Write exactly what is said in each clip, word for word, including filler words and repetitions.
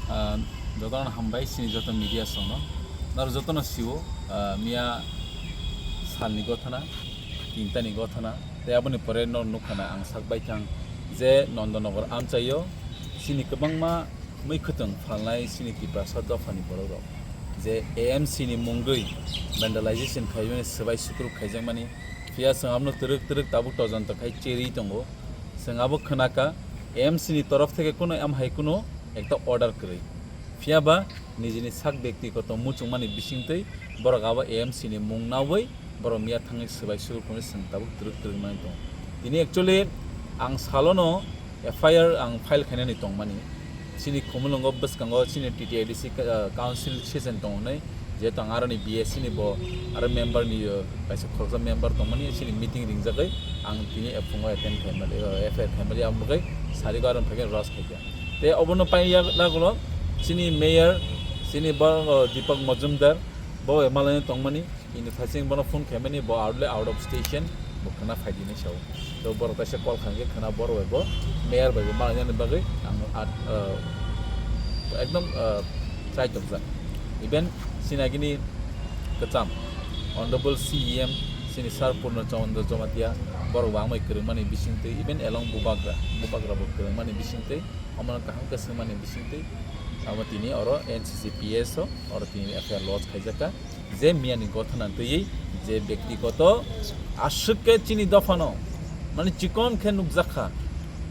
Ah, jotono hambai sini joto media songno. Naro jotono siwo, ah, miya salni gothana, tintani gothana. Tei aboni pore no nukhana ang sak baithang je Nondonogor amchaio sini kwbangma mui khwtwng phalnai sini Tiprasa dophani borok rok. Je A M C ni mungwi vandalization khaimani swbai sukruk khaijakmani. Phiya chwng abono twrwk twrwk tabuk todonto khai cherwi tongo. Chwng abo khwnakha, A M C ni torof theke kuno em hai kuno ekta order kwrwi. Phiya ba nijini sak byaktigoto muchungmani bisingtwi borok abo A M C ni mung naui borok miya thangwi swbai sukruk hwnwi chwng tabuk twrwk twrwk mani tongo. Tini actually ang salono F I R ang file khainani tongmani. Chini Khumulwngo bwskango chini T T A D C ka-, ah, council session tongo hinwi, jehetu ang aroni B S C ni bo aro member ni, ah, kaisa khoroksa member tongmani, chini meeting ringjagwi ang tini phungo attend khaimali, ah, F I R khaimali, ang bagwi sarigo aroni phaikheno rush khaikha. Tei obono paiya nagulo chini mayor, chini bo, ah, Deepak Majumdar, bo malai tongmani. Ini thasing bono phone khaimani bo out le out of station bo khna phaidi hinwi sao. To borok kaisa call khankhe khna borok bai bo mayor bai bo malainani bagwi ang at, uh, ekdom, uh, chai tokjak. Even sinagini kwcham Honorable C E M sini Sir Purno Chandra Jamatia borok bo amai kwrwngmani bisingtwi even along Bubagra, Bubagra bo kwrwngmani bisingtwi omono kaham khe swngmani bisingtwi amo tini oro N C C P S o oro tini F I R lodge khaijakha. Je miyani gothana twiwi je byaktigoto aswk khe chini dophano mane chikon khe nukjakha.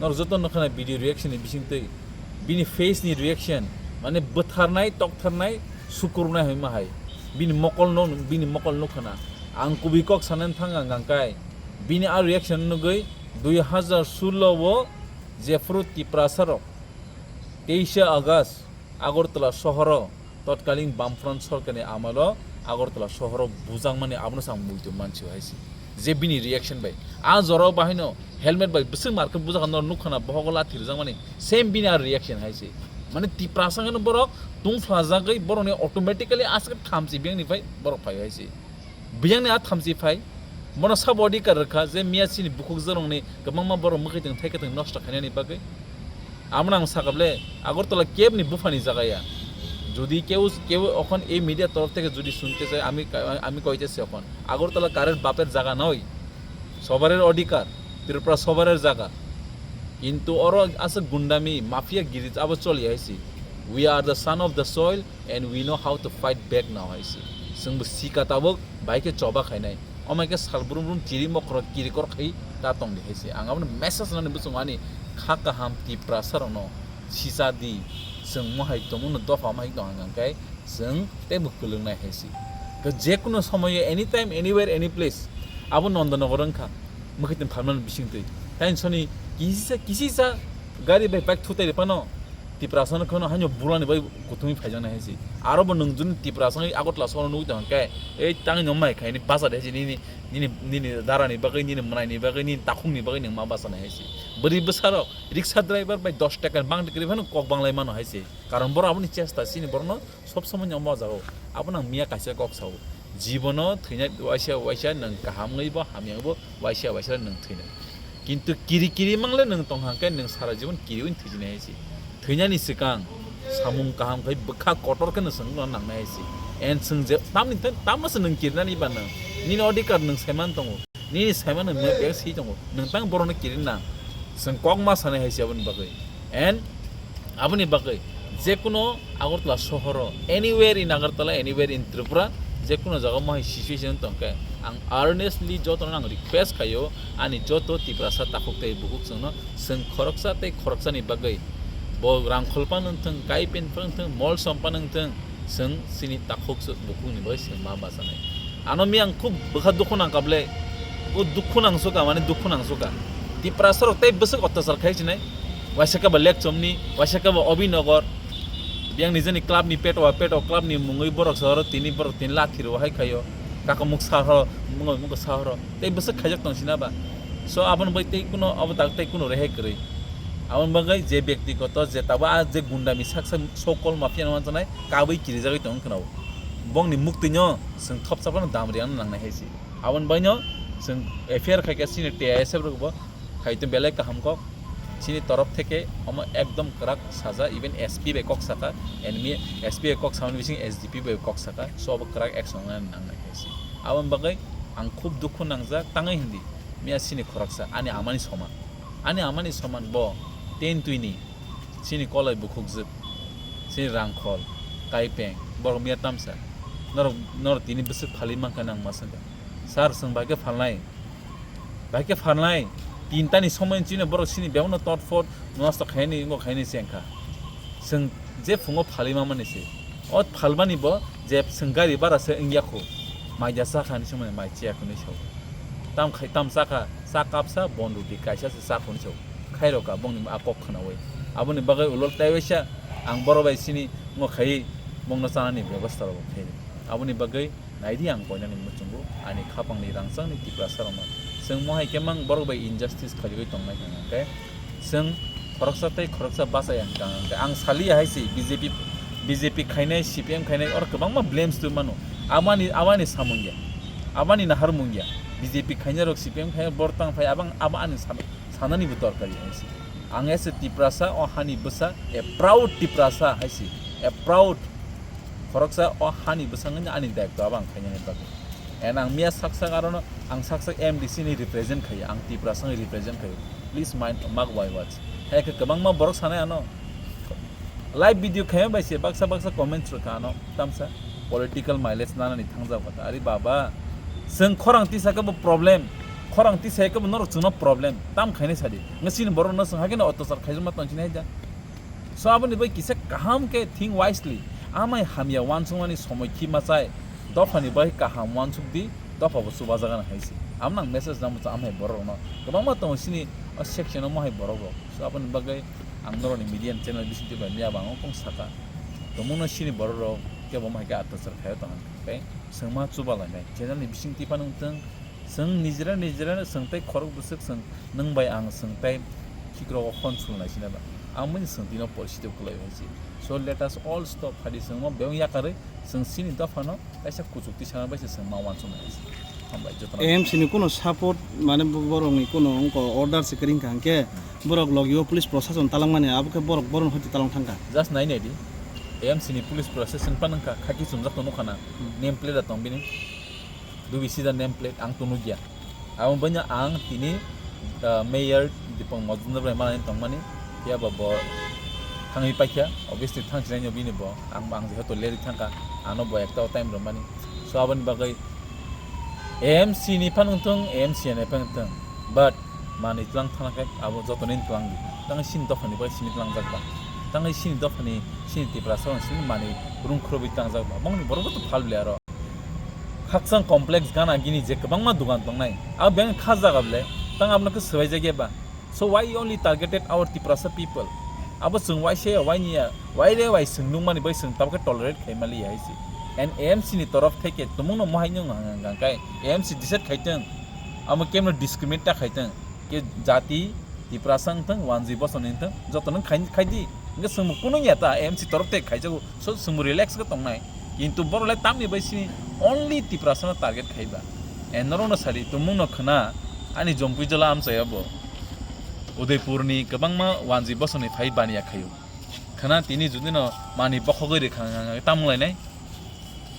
Norok joto nukha na video reaction ni bisingtwi bini face ni reaction mane bwtharnai toktharnai sukurunai hwnma hai bini mokol no bini mokol nukha na. Ang kubui kok sanani thang ang angkai bini a reaction nugwi dui hazar sullo o jephru Tiprasa rok teisa August Agartala sohoro totkalin Bamfront sorkarni amalo Agartala sohoro bujakmani abono chwng muitu mansi hai se. Je bini reaction bai. A jorao bahaino helmet bai bwswk markhe bujak norok nukha na bohogo lathi rwjakmani same bini a reaction hai se. Mane Tiprasa hwnwi borok tungphlajagwi borokni automatically aswk thamchi biyangni phai borok phai hai se. Biyangni a thamchi phai, bono sabo adhikar rwkha je miya chini bukhuk jorongni kwbangma borok mwkhwitwng thaikwtwng nosto khainani bagwi. Abono ang sakable, Agartala kebni buphani jaga ya. Jodi keu, keu okhon ei media torof theke jodi sunte chai, ami, ami koite se okhon. Agartala karer baper jaga noi. Sobarer adhikar, Tripura sobarer jaga. Kintu oro aswk gundami, mafia giri abo choli hai se. We are the son of the soil. And we know how to fight back now hai se. Chwng bo sika tabuk bai khe choba khainai. Omo hai khe sal brum brum chiri mokhoro kirikor khai ta tong di hai se. Ang abono message nani bwswng ani kha kaham Tiprasa rokno sisa di. Chwng mo hai tongmano dopha mo hai tong hang khe chwng tei bo kwlwng nai hai se. Khe je kuno somoyo anytime, anywhere, any place abo Nondonogor wngkha. Mwkhwtwng phalmani bisingtwi. Tei soni kisisa, kisisa gari bai bike thutai rwphano Tiprasano kheno haino bulani bai kuthumwi phaijaknai hai se. Aro bo nwng juni Tiprasano Agartala sohoro nugwi tongkha khe, ei tangwi no mai khaini bachadi hai se nini, nini, nini darani bagwi, nini mwnaini bagwi, nini takhukni bagwi nwng ma bachanai hai se. Bwrwi bwsarok, rickshaw driver bai dos taka bangdi kwrwi phano kok banglai mano hai se. Karon borok aboni chesta chini borokno sob somoi no omo jagao. Abono ang miya kaisa kok sao. Jibono thwinai waisa waisa nwng kaham wngwi bo hamya wngwi bo waisa waisa nwng thwinai. Kintu kiri kiri mangle nwng tong hang khe nwng sara jibon kiri wng thwijinai hai se. Thwinani swkang samung kaham khai bwkha kotor khe nwng swngno nangnai hai se. And swng je tamni thang tamno se nwng kirinani ba nwng. Nini odhikar nwng saiman tongo. Nini saimano nwng bek si tongo, nwng tang borokno kirin na. Chwng kok ma sanai hai se aboni bagwi. And aboni bagwi jekuno Agartala sohoro, anywhere in Agartala, anywhere in Tripura, jekuno jaga mo hai situation tong khe, ang earnestly jotono ang request khaio, ani joto Tiprasa takhuk tei bukhuk chwngno, chwng khoroksa tei khoroksani bagwi, bo rangkhol phano wngthwng, kai pen phano wngthwng, mol som phano wngthwng, chwng chini takhuk bukhukni bai chwng ma bachanai. Ano mi ang khub bwkha dukhu nang kable. O dukhu nang suka, mane dukhu nang suka. Tiprasa rok tei bwswk otyachar khai sinai. Waisa khe ba Lekchomni, waisa khe ba Obinagar. Biyang nijeni club ni peto, peto club ni mungwi borok sahoro tini borok tini lathi rw hai khaio. Kakamuk sahoro, mungwi mungwi sahoro. Tei bwswk khaijak tong sina ba. So aboni bai tei kuno abo tak tei kuno rehai kwrwi. Aboni bagwi je byaktigoto je tabo a je gundami saksa sokol mafia no manjanai kabui kirijagwi tong khna o. Bongni muktwino chwng thopsa phano dam riyang nangnai hai se. Aboni baino chwng F I R khaikha chini T I S F rokbo khaitwi belai kaham kok. Chini torof theke omo ekdom kwrak saja, even S P bai kok saka, enemy S P bai kok samani bising S D P bai kok saka, so obo kwrak action nang nang nai kaisi. Aboni bagwi ang khub dukhu nangjak tangwi hindi, miya chini khoroksa ani amani soman, ani amani soman bo ten twini chini kolai bukhukjwk, chini rangkhol, kaipeng, borok miya tamsa, norok, norok tini bwswk phalwi mankha nang ma swngkha, sir, chwng bai khe phalnai. Bai khe phalnai, tinta ni somoi chini borok chini bebakno tot phot nosto khaini, wngkha khaini chengkha. Chwng je phungo phalwi mamani se. O phalmani bo je chwng gari bara se wngya khu. Mai ja cha kha ni somoi mai chiya khu ni sao. Tam khai tam cha kha, cha kapsa bon roti kaisa se cha khu ni sao. Khairok ka bongni a kok khnawi. Aboni bagwi ulo taiwaisa ang borok bai chini wngkha khai bongno chanani bebostha rok khai. Aboni bagwi Naidi ang koinani muchungo ani khapangni rangchakni Tiprasarokno. Chwng mohai khe mang borok bai injustice khaiwi tongnai hwnkhe chwng khoroksa tei khoroksa bachai ang kang hwnkhe ang saliya hai se B J P, B J P khainai, C P M khainai oro kwbangma blames twi mano. Abani, abani samung ya, abani naharmung ya. B J P khainai rok C P M khainai bor tang phai abang abo ani sam-, sanani bo dorkar ya hai se. Ang as a Tiprasa o hani bwsa, a proud Tiprasa hai se, a proud Khoroksa o hani bwskango ani daitw abo ang khainani bagwi. And ang miya sak sak arono ang sak sak M D C ni represent khaio, ang Tiprasa ni represent khaio. Please mind, mark my words. Hai khe kwbangma borok sanai ano. Live video khaima bai se baksa baksa comments rwkha ano. Tamsa political mileage nanani thangjak kha. Ari baba, chwng khorang tisa khe bo problem. Khorang tisa khe bo norok chwngno problem. Tam khainai sadi. Ngasini borok no chwng hakhe no ottochar khaijakma tongsinai da. So aboni bai kisa kaham khe think wisely. Amai hamya uansukmani somoi khi machai. Dophani bai kaham uansuk di, dopha bo chubajagana hai se. Amno ang message nang bwsa amhai borok rokno. Kwbangma tongo chini o section o mohai borok rok. So aboni bagwi ang norokni media channel bisingtwi bai miya bangwkong saka. Tongmungno chini borok rok kebo mohai khe atachar khaio tong hwn khe. Chwngma chubalainai. Channel ni bisingtwi phano wngthwng, Chwng nijera nijera chwng tei khorok bwswk chwng nwng bai ang chwng tei khikrok o hwn sulnai sina ba. Ang bini chwng tino porsi tei kwlai hai se. So let us all stop phadi chwng mo beyong yakarwi chwng chini dophano kaisa kuchuk tisana bai se chwng ma uansuknai hai se. Hambai jotono. A M C ni kuno support mane bo-, borok ni kuno wngko order se kwrwngkha hwnkhe borok logi o police prosason talangmani abo khe borok borok hoti talang thangkha. Just nai nai di. A M C ni police prosason pan wngkha khaki chumjak tong nukha na. Hmm. Name plate da tong bini. Dubi sida name plate ang tong nukya. Abo banya ang tini, ah, mayor Dipang Majumdar bai manani tongmani, phiya ba bo thangwi paikha, obviously thang sinai bini bo, ang, ang jehetu leri thangkha, ano bo ekta time rwmani. So aboni bagwi A M C ni phan wngthung, A M C ni phan wngthung, but manwi tlang thana khe abo jotoni tlang di. Tang sini dophani bai sini tlangjak ba. Tang sini dophani sini Tiprasa sini manwi rung khurubwi tlangjak ba. Bongni borok bo to phal bli aro. Khakchang complex gana gini je kwbangma dogan tongnai. Abo beng kha jaga bole, tang abono khe swbai jagya ba. So why you only targeted our Tiprasa people? Abo chwng wai se wai niya, wai re wai chwng nukmani bai chwng tabukhe tolerate khai mali hai se. And A M C ni torof theke tumungno mohai nung hang hang kai A M C decide khaiteng. Amo kemno discriminate ta khaiteng. Ke jati Tiprasa wngthang, wanjwi bosong wngthang, joto nung khai, khai di. Hingke chwngbo kunu ya ta, A M C torof te khaijago, so chwngbo relax khe tongnai. Kintu borok le tamni bai sini only Tiprasa no target khaiba. E norok no sadi, tumung no khna, ani jompui jola amchai abo. Udaipur ni kwbangma wanjwi bosong ni phai baniya khaio. Khna tini judi no mani bokhogwi rikha tamung lainai.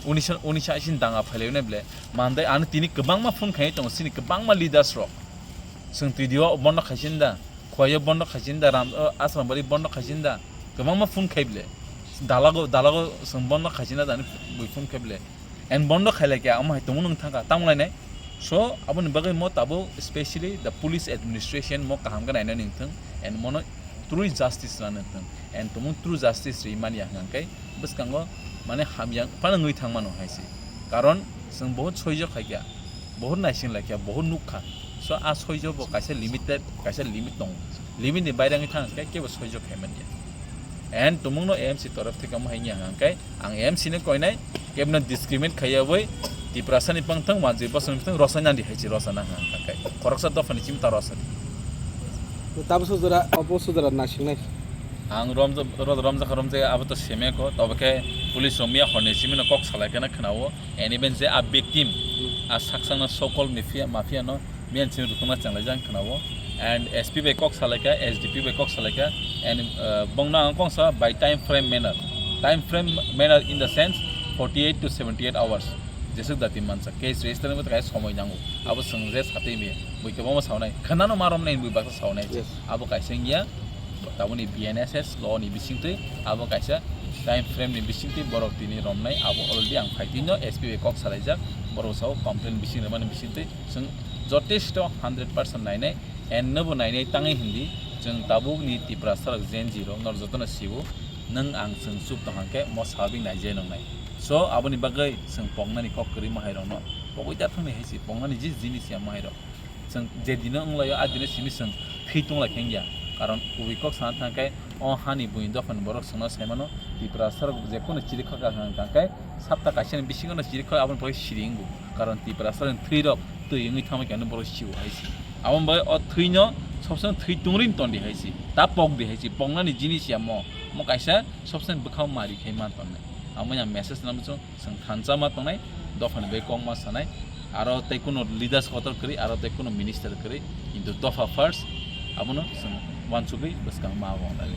Unisa, unisa isin danga phailai nai ble. Mandai ano tini kwbangma phone khai tongo, sini kwbangma leaders rok. Chwng twi diwa bondo khaisin da, Khwai o bondo khaisin da, Ram, o, Asrambari bondo khaisin da, kwbangma phone khai ble. Dalago, dalago chwng bondo khaisin da, dani bui phone khai ble. And bondo khailai khe, amo hai tongmo nwng thangkha, tamo lainai. So, aboni bagwi mo tabuk specially the police administration mo kaham khe nainani wngthung, and mono true justice rwna wngthung, and tumung true justice rwi manya hwnkhe bwskango mane hamya phano wngwi thangmano hai se. Karon chwng bohut soijo khaikha. Bohut naising laikha, bohut nukha. So, a soijo bo kaisa limited, kaisa limit tongo. Limit ni baire wngwi thang khe kebo soijo khaimanya. And tumungno A M C torof theke omo hai wngya hwnkhe, ang A M C no koinai, kebno discriminate khaiya bai, Tiprasa ni pangthang, wanjwi bosong ni pangthang, rosa nandi hai se rosa na hwnkhe. Khoroksa dopha ni chimta rosa di. Tabo sujura, obo sujura naisingnai. Ang romja-, ro-, romjakha romjaya abo to semeko, tobo khe police rok miya horni simi no kok salai khe na khwnao. And even je a victim, a saksangno so-called mafia, mafia no miyan simi rukungna chenglaijak khwnao. And S P bai kok salaikha, S D P bai kok salaikha, and uh, bongno ang kongsa by time frame manner, time frame manner in the sense forty-eight to seventy-eight hours. Jesuk dati mansa case register ni kai somoi nango. Abo sengje satwi mi bui kebama saunai. Khanano marom nai bui baksa saunai. Yes. Abo kaisa ngiya taboni B N S S law ni bisingtwi abo kaisa time frame ni bisingtwi borok tini romnai abo already ang phaitino S P bai kok salaijak borok sao complain bising remani bisingtwi seng jotesto hundred percent nainai and nobo nainai tangwi hindi chwng tabuk ni Tiprasa rok Gen Z rok nor jotono siwo nwng ang chwng chup tong hangke mo sabing naijai nongnai so aboni bagwi chwng pongnani kok kwrwi mahairokno pogwi ta thangni hai si pongnani je jinis ya mahairok. Chwng je dino wnglaio, a dino simi chwng thwi tonglaikha wngya. Karon kubui kok sana thangkhe o hani buini dophani borok chwngno saimano, Tiprasa rok jekunu chirikhok kaham tangkhe sapta kaisani bisingono chirikhok aboni pore siri wngo. Karon Tiprasa rokni thwirok twi wngwi thangma khe borok siwo hai se. Aboni bagwi o thwino sob somoi thwi tongri tondi hai se. Ta pokdi hai se. Poknani jinis ya mo. Mo kaisa sob somoi bwkhao mari khai man tongnai. Amo ya message nang chwng. Chwng thansa ma tongnai, dophani bai kok ma sanai, aro tei kuno leaders kotor kwrwi, aro tei kuno minister kwrwi, kintu dopha first, abono chwng uansugwi bwskang ma abo wngnai.